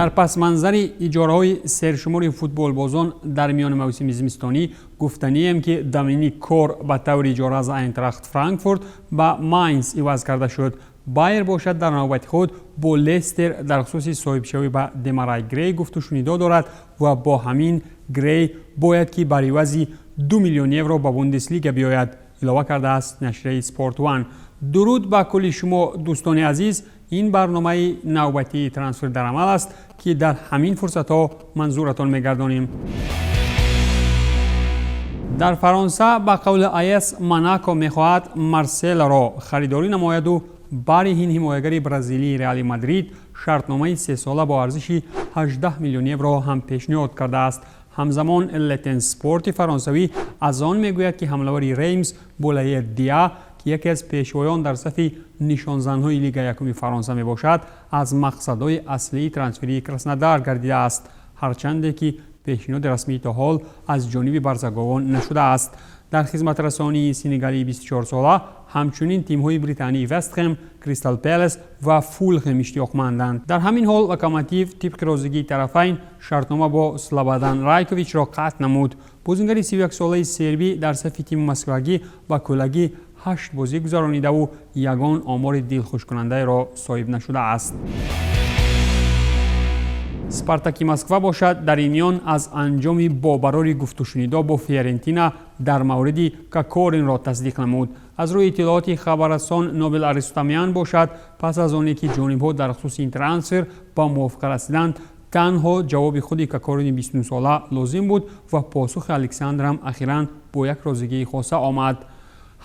Дар пасманзари иҷораҳои сершумори футболбозон дар миёни мавсими зимистонӣ гуфтанием, ки Доминик Кор ба таври иҷора аз Айнтрахт Франкфурт ба Майнс иваз карда шуд. Байер бошад, дар навбати худ бо Лестер дар хусуси соҳибшавӣ ба Демарай Грей гуфтушунидо дорад ва бо ҳамин Грей бояд ки бар ивази 2 миллион евро ба Бундеслига биёяд, илова кардааст нашрияи Спорт Ван. Дуруд ба кулли шумо, дӯстони азиз. Ин барномаи навбатии «Трансфер дар амал» аст, ки дар ҳамин фурсатҳо манзуратон мегардонем. Дар Фаронса, ба қавли АС, Монако мехоҳад Марселоро харидорӣ намояду бари ин ҳимоягари бразилии Реали Мадрид шартномаи сесола бо арзиши 18 миллион евро ҳам пешниҳод кардааст. Ҳамзамон Летен Спорти фаронсавӣ аз он мегӯяд, ки ҳамлавари Реймс Болае Диа, ки яке аз пешвоён дар сафи нишонзанҳои Лига якуми Фаронса мебошад, аз мақсадҳои аслии трансферии Краснодар гардидааст, ҳарчанде ки пешниҳоди расмӣ то ҳол аз ҷониби барзаговон нашудааст. Дар хизматрасонии сенегалии 24сола ҳамчунин тимҳои британии Вестхем, Кристал Пелес ва Фулхем иштиёқманданд. Дар ҳамин ҳол Локомотив тибқи розигии тарафайн шартнома бо Слободан Райковичро қатъ намуд. Бозингари 31солаи сербӣ дар сафи тими москвагӣ ба кӯлагӣ ҳашт бозӣ гузаронидаву ягон омори дилхушкунандаеро соҳиб нашудааст. Спартаки Москва бошад, дар ин миён аз анҷоми бобарори гуфтушунидо бо Фиорентина дар мавриди Кокоринро тасдиқ намуд. Аз рӯи иттилооти хабаррасон Нобел Арустамян бошад, пас аз оне ки ҷонибҳо дар хусуси ин трансфер ба мувофиқа расиданд, танҳо ҷавоби худи Кокорини 29сола лозим буд ва посухи Александрам ахиран бо як розигии хоса омад.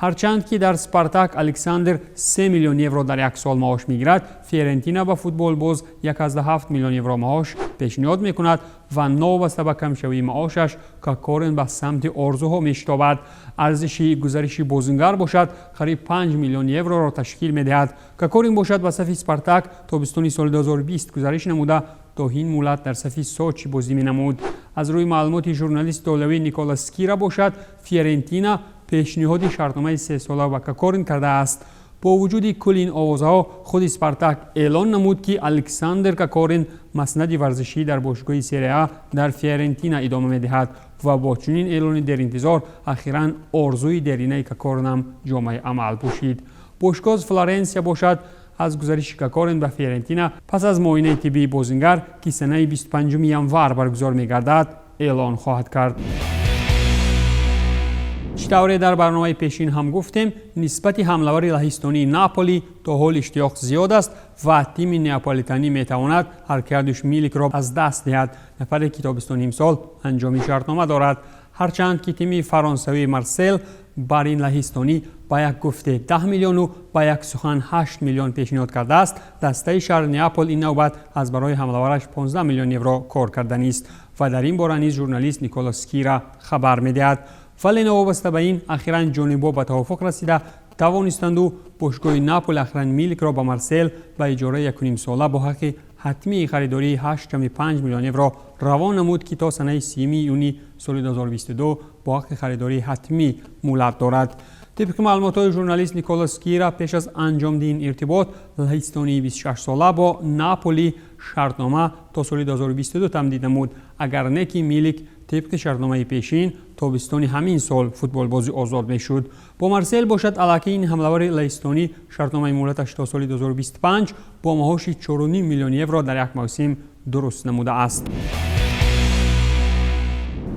Ҳарчанд ки дар Спартак Александр 3 миллион евро дар як сол маош мегирад, Фиорентина ба футболбоз 1,7 миллион евро маош пешниҳод мекунад ва новобаста ба камшавии маошаш Кокорин ба самти орзуҳо мешитобад. Арзиши гузариши бозингар бошад, қариб 5 миллион евроро ташкил медиҳад. Кокорин бошад, ба сафи Спартак тобистони соли 2020 гузариш намуда, то ин мулат дар сафи Сочи бозӣ менамуд. Аз рӯи маълумоти журналист итолиявӣ Никола Скира бошад, Фиорентина пешниҳоди шартномаи сесола ба Кокорин кардааст. Бо вуҷуди кулли ин овозаҳо, худи Спартак эълон намуд, ки Александр Кокорин маснади варзишӣ дар бошгоҳи Серия А дар Фиорентина идома медиҳад ва бо чунин эълони деринтизор ахиран орзуи деринаи Кокоринам ҷомаи амал пӯшид. Бошгоҳ Флоренсия бошад, аз гузариши Кокорин ба Фиорентина пас аз муоинаи тиббии бозингар, ки санаи 25 январ баргузор мегардад, эълон хоҳад кард. Чӣ тавре дар барномаи пешин ҳам гуфтем, нисбати ҳамлавари лаҳистонии Наполи то ҳол иштиёқ зиёд аст ва тими неаполитанӣ метавонад Аркадиуш Миликро аз даст диҳад, нафаре ки тобистони имсол анҷоми шартнома дорад. Ҳарчанд ки тими фаронсавии Марсел бар ин лаҳистонӣ ба як гуфте 10 миллиону ба як сухан 8 миллион пешниҳод кардааст, дастаи шаҳри Неапол ин навбат аз барои ҳамлавараш 15 миллион евро кор карданист ва дар ин бора низ журналист Никола Скира хабар медиҳад. Вале новобаста ба ин, ахиран ҷонибҳо ба тавофуқ расида тавонистанду бошгоҳи Наполи ахиран Миликро ба Марсел ба иҷораи якунимсола бо ҳаққи ҳатмии харидории 8,5 миллион евро равон намуд, ки то санаи 30 июни соли 2022 бо ҳаққи харидории ҳатмӣ муҳлат дорад. Тибқи маълумотҳои журналист Никола Скира, пеш аз анҷомди ин иртибот лаҳистонии 26сола бо Наполи шартнома то соли 2022 тамдид намуд. Агар не, ки Милик тибқи шартномаи пешин тобистони ҳамин сол футболбози озод мешуд. Бо Марсел бошад, аллакай ин ҳамлавари лаҳистонӣ шартномаи муҳлаташ то соли 2025 бо маоши 4,5 миллион евро дар як мавсим дуруст намудааст.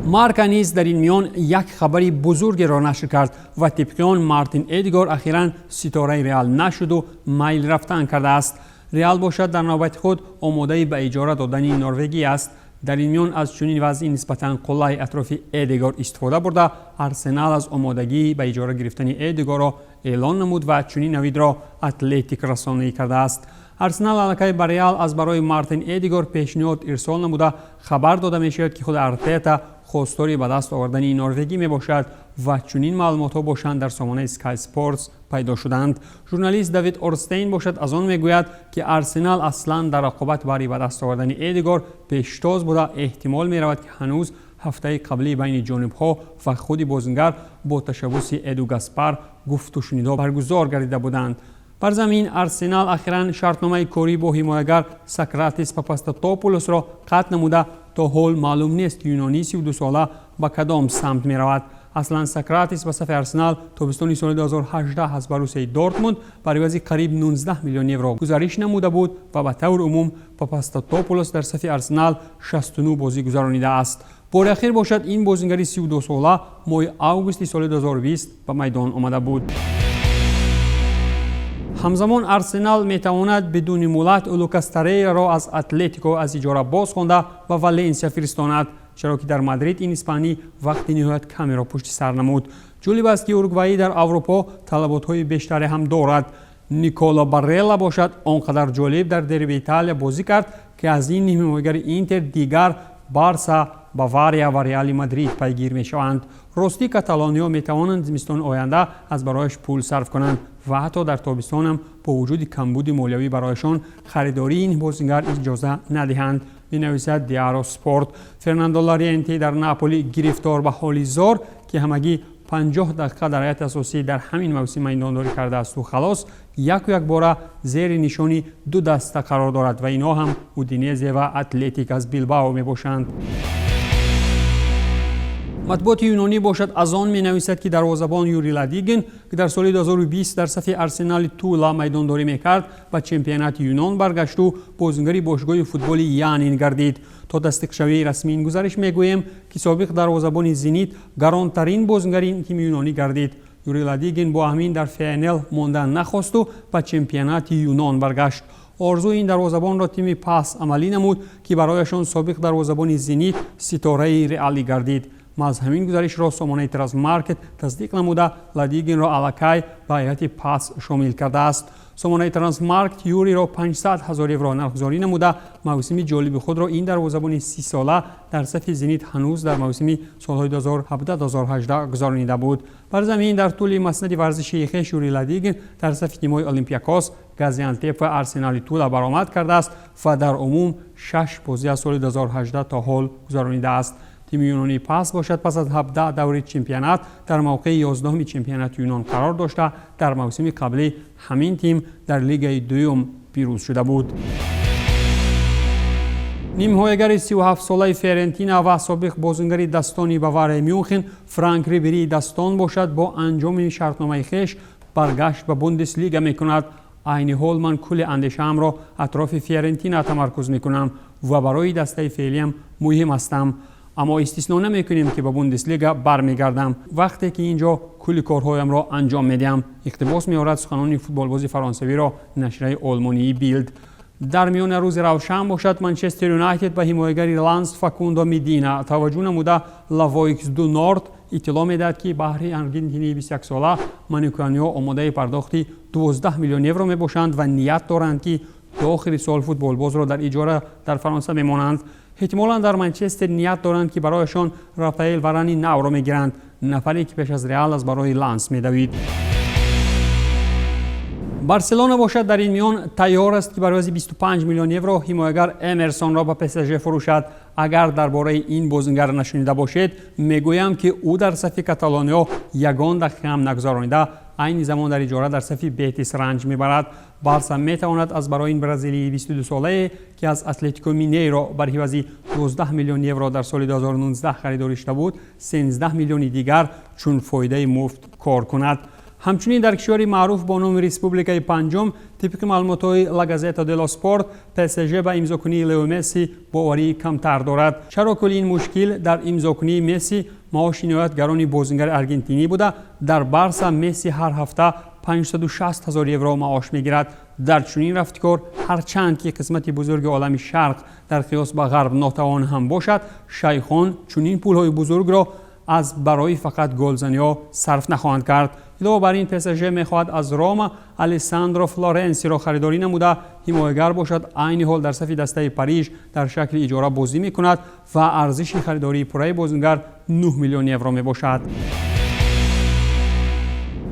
Марка низ дар ин миён як хабари бузургеро нашр кард ва тибқи он Мартин Эдигор ахиран ситораи Реал нашуду майл рафтан кардааст. Реал бошад, дар навбати худ омодаи ба иҷора додани норвегӣ аст. Дар ин миён аз чунин вазъи нисбатан қуллаи атрофи Эдегор истифода бурда, Арсенал аз омодагӣ ба иҷора гирифтани Эдегорро эълон намуд ва чунин навидро Атлетик расонаӣ кардааст. Арсенал аллакай ба Реал аз барои Мартин Эдигор пешниҳод ирсол намуда, хабар дода мешавад, ки худ Артета хостори ба даст овардани норвегӣ мебошад ва чунин маълумотҳо бошанд, дар сомонаи Sky Sports пайдо шуданд. Журналист Давид Орстейн бошад, аз он мегӯяд, ки Арсенал аслан дар рақобат барои ба даст овардани Эдигор пештоз буда, эҳтимол меравад, ки ҳанӯз ҳафтаи қаблӣ байни ҷонибҳо ва худи бозингар бо ташаббуси Эду Гаспар гуфтушунидҳо баргузор гардида буданд. Бар замин Арсенал ахиран шартномаи корӣ бо ҳимоягар Сократис Папастатопулосро қатъ намуда, то ҳол маълум нест, ки юнонии 32сола ба кадом самт меравад. Аслан Сократис ба сафи Арсенал тобистони соли 2018 аз Боруссияи Дортмунд бар ивази қариб 19 миллион евро гузариш намуда буд ва ба таври умум Папастатопулос дар сафи Арсенал 69 бозӣ гузаронидааст. Бори ахир бошад, ин бозингари 32сола моҳи августи соли 2020 ба майдон омада буд. Ҳамзамон Арсенал метавонад бидуни муҳлат Лукас Торейраро аз Атлетико аз иҷора боз хонда ба Валенсия фиристонад, чаро ки дар Мадрид ин испанӣ вақти ниҳоят камеро пушти сар намуд. Ҷолиб аст, ки уругваӣ дар Аврупо талаботҳои бештаре ҳам дорад. Николо Барелла бошад, он қадар ҷолиб дар дерби Италия бозӣ кард, ки аз ин ҳимоягари Интер дигар Барса, Бавария ва Реали Мадрид пайгир мешаванд. Ростӣ, каталониҳо метавонанд зимистони оянда аз барояш пул сарф кунанд ва ҳатто дар тобистонам бо вуҷуди камбуди молиявӣ барояшон харидории ин бозингар иҷоза надиҳанд, менависад Диаро Спорт. Фернандо Лоренте дар Наполи гирифтор ба ҳоли зор, ки ҳамагӣ 50 дақиқа дар ҳайати асосӣ дар ҳамин мавсим майдондорӣ кардаасту халос, яку якбора зери нишони ду даста қарор дорад ва инҳо ҳам Удинезе ва Атлетик аз Билбао мебошанд. Матбуоти юнонӣ бошад, аз он менависад, ки дарвозабон Юрий Ладигин, ки дар соли 2020 дар сафи Арсенали Тула майдондорӣ мекард, ба чемпионати Юнон баргашту бозингари бошгоҳи футболи Янин гардид. То тасдиқшавии расмии ин гузариш мегӯем, ки собиқ дарвозабони Зенит гаронтарин бозингари тими юнонӣ гардид. Юрий Ладигин бо ҳамин дар ФНЛ мондан нахосту ба чемпионати Юнон баргашт. Орзуи ин дарвозабонро тими ПАС амалӣ намуд, ки барояшон собиқ дарвозабони Зенит ситораи Реалӣ гардид. Маҳз ҳамин гузаришро сомонаи Трансфермаркет тасдиқ намуда, Ладигинро аллакай ба ҳайати ПАС шомил кардааст. Сомонаи Трансфермаркет Юриро 500 ҳазор евро нархгузорӣ намуда, мавсими ҷолиби худро ин дарвозабони 30сола дар сафи Зенит ҳанӯз дар мавсими солҳои 2017-2018 гузаронида буд. Бар замин дар тӯли маснади варзишии хеш Юрий Ладигин дар сафи тимҳои Олимпиакос, Газиантеп ва Арсенали Тула баромад кардааст ва дар умум шаш бозӣ аз соли 2018 то ҳол гузаронидааст. Тими юнонии ПАС бошад, пас аз 17 даври чемпионат дар мавқеи 11-уми чемпионати Юнон қарор дошта, дар мавсими қаблӣ ҳамин тим дар лигаи дуюм пирӯз шуда буд. Нимҳоягари 37-солаи Фиорентина ва собиқ бозингари дастони Баварияи Мюнхен Франк Рибери дастон бошад, бо анҷоми шартномаи хеш баргашт ба Бундеслига мекунад. Айни ҳол ман кулли андешаамро атрофи Фиорентина тамаркуз мекунам ва барои дастаи феълиам муҳим ҳастам, аммо истисно намекунем, ки ба Бундеслига бармегардам, вақте ки ин ҷо кулли корҳоямро анҷом медиҳам, иқтибос меорад суханони футболбози фаронсавиро нашрияи олмонии Билд. Дар миёни рӯзи равшан бошад, Манчестер Юнайтед ба ҳимоягари Ланс Факундо Медина таваҷҷӯҳ намуда, Ла Войкс ду Норд иттилоъ медиҳад, ки баҳри аргентинии 21сола манкуниёниҳо омодаи пардохти 12 миллион евро мебошанд ва ният доранд, ки то охири сол футболбозро дар иҷора дар Фаронса мемонанд. Эҳтимолан дар Манчестер ният доранд, ки барояшон Рафаэл Варани навро мегиранд, нафаре ки пеш аз Реал аз барои Ланс медавид. Барселона бошад, дар ин миён тайёр аст, ки бар ивази 25 миллион евро ҳимоягар Эмерсонро ба ПСЖ фурӯшад. Агар дар бораи ин бозингар нашунида бошед, мегӯям, ки ӯ дар сафи каталониё ягон дақиқа ҳам нагузаронида, айни замон дар иҷора дар сафи Бетис ранҷ мебарад. Барса метавонад аз барои ин бразилии 22солае, ки аз Атлетико Минейро бар ивази 12 миллион евро дар соли 2019 харидорӣ шуда буд, 13 миллиони дигар чун фоидаи муфт кор кунад. Ҳамчунин дар кишвари маъруф бо номи Республикаи Панҷум, тибқи маълумотҳои Ла Газета дело Спорт, ПСЖ ба имзокунии Лео Месси боварии камтар дорад, чаро кулли ин мушкил дар имзокунии Месси маоши ниҳоят гарони бозингари аргентинӣ буда, дар Барса Месси ҳар ҳафта 560 ҳазор евро маош мегирад. Дар чунин рафткор, ҳарчанд ки қисмати бузурги олами шарқ дар қиёс ба ғарб нотавон ҳам бошад, шайхон чунин пулҳои бузургро аз барои фақат голзаниҳо сарф нахоҳанд кард. Илова бар ин, ПСЖ мехоҳад аз Рома Алессандро Флоренсиро харидорӣ намуда, ҳимоягар бошад, айни ҳол дар сафи дастаи Париж дар шакли иҷора бозӣ мекунад ва арзиши харидории пурраи бозингар 9 миллион евро мебошад.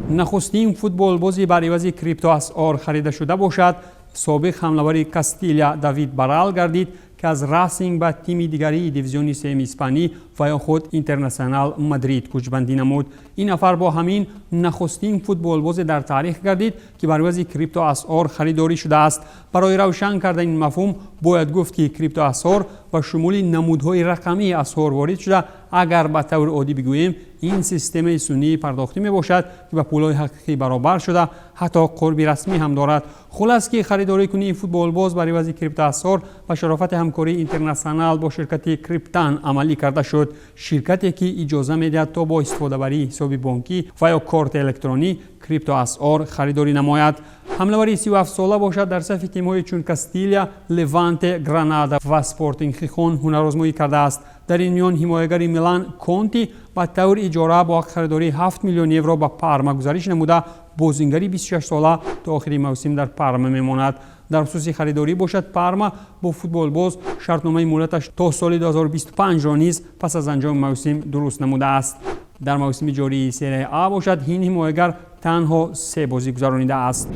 Нахустин футболбози бар ивази криптоасъор харида шуда бошад, собиқ ҳамлавари Кастилия Давид Барал гардид, ки аз Расинг ба тими дигарии дивизиони сеюми испанӣ Ва ё худ Интернационал Мадрид кӯчбандӣ намуд. Ин нафар бо ҳамин нахустин футболбозе дар таърих гардид, ки бар ивази криптоасъор харидорӣ шудааст. Барои равшан кардани ин мафҳум бояд гуфт, ки криптоасъор ба шумули намудҳои рақамии асъор ворид шуда, агар ба таври оддӣ бигӯем, ин системаи сунъии пардохтӣ мебошад, ки ба пулҳои ҳақиқӣ баробар шуда, ҳатто қурби расмӣ ҳам дорад. Хулас, ки харидорӣ кунии футболбоз бар ивази криптоасъор ба шарофати ҳамкории Интернационал бо ширкати Криптан амалӣ карда шуд, ширкате, ки иҷоза медиҳад, то бо истифодабарии ҳисоби бонкӣ ва ё корти электронӣ криптоасъор харидорӣ намояд. Ҳамлавари 37сола бошад, дар сафи тимҳои чун Кастилия, Леванте, Гранада ва Спортинг Хихон ҳунарозмоӣ кардааст. Дар ин миён ҳимоягари Милан Конти ба таври иҷора бо харидории 7 миллион евро ба Парма гузариш намуда, бозингари 26сола то охири мавсим дар Парма мемонад. Дар хусуси харидорӣ бошад, Парма бо футболбоз шартномаи муҳлаташ то соли 2025-ро низ пас аз анҷоми мавсим дуруст намудааст. Дар мавсими ҷории Серияи А бошад, ин ҳимоягар танҳо се бозӣ гузаронидааст.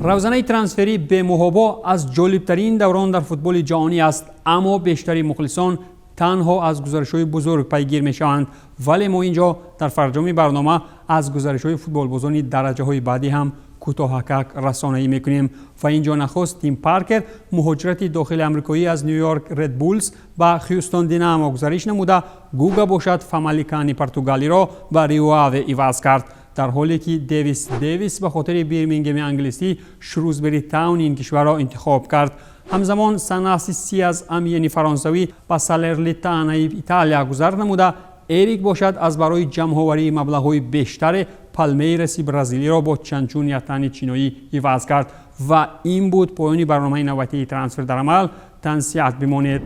Равзанаи трансферӣ бемуҳобо аз ҷолибтарин даврон дар футболи ҷаҳонӣ аст, аммо бештари мухлисон танҳо аз гузаришҳои бузург пайгир мешаванд. Вале мо ин ҷо дар фарҷоми барнома аз гузаришҳои футболбозони дараҷаҳои баъдӣ ҳам кӯтоҳакак расонаӣ мекунем. Ва ин ҷо нахуст Тим Паркер муҳоҷирати дохили амрикоӣ аз Нью-Йорк Ред Буллс ба Хюстон Динамо гузариш намуда, Гуга бошад, Фамаликани португалиро ба Рио Аве иваз кард, дар ҳоле ки Дэвис Дэвис ба хотири Бирмингеми англисӣ Шрусбери Тауни ин кишварро интихоб кард. Ҳамзамон Санаси Си аз Амьени фаронсавӣ ба Салерлитанаи Италия гузар намуда, Эрик бошад, аз барои ҷамъоварии маблағҳои бештаре Палмейраси бразилиро бо Чанчун Ятани чиноӣ иваз кард. Ва ин буд поёни барномаи навбатии Трансфер дар амал. Тансиҳат бимонед.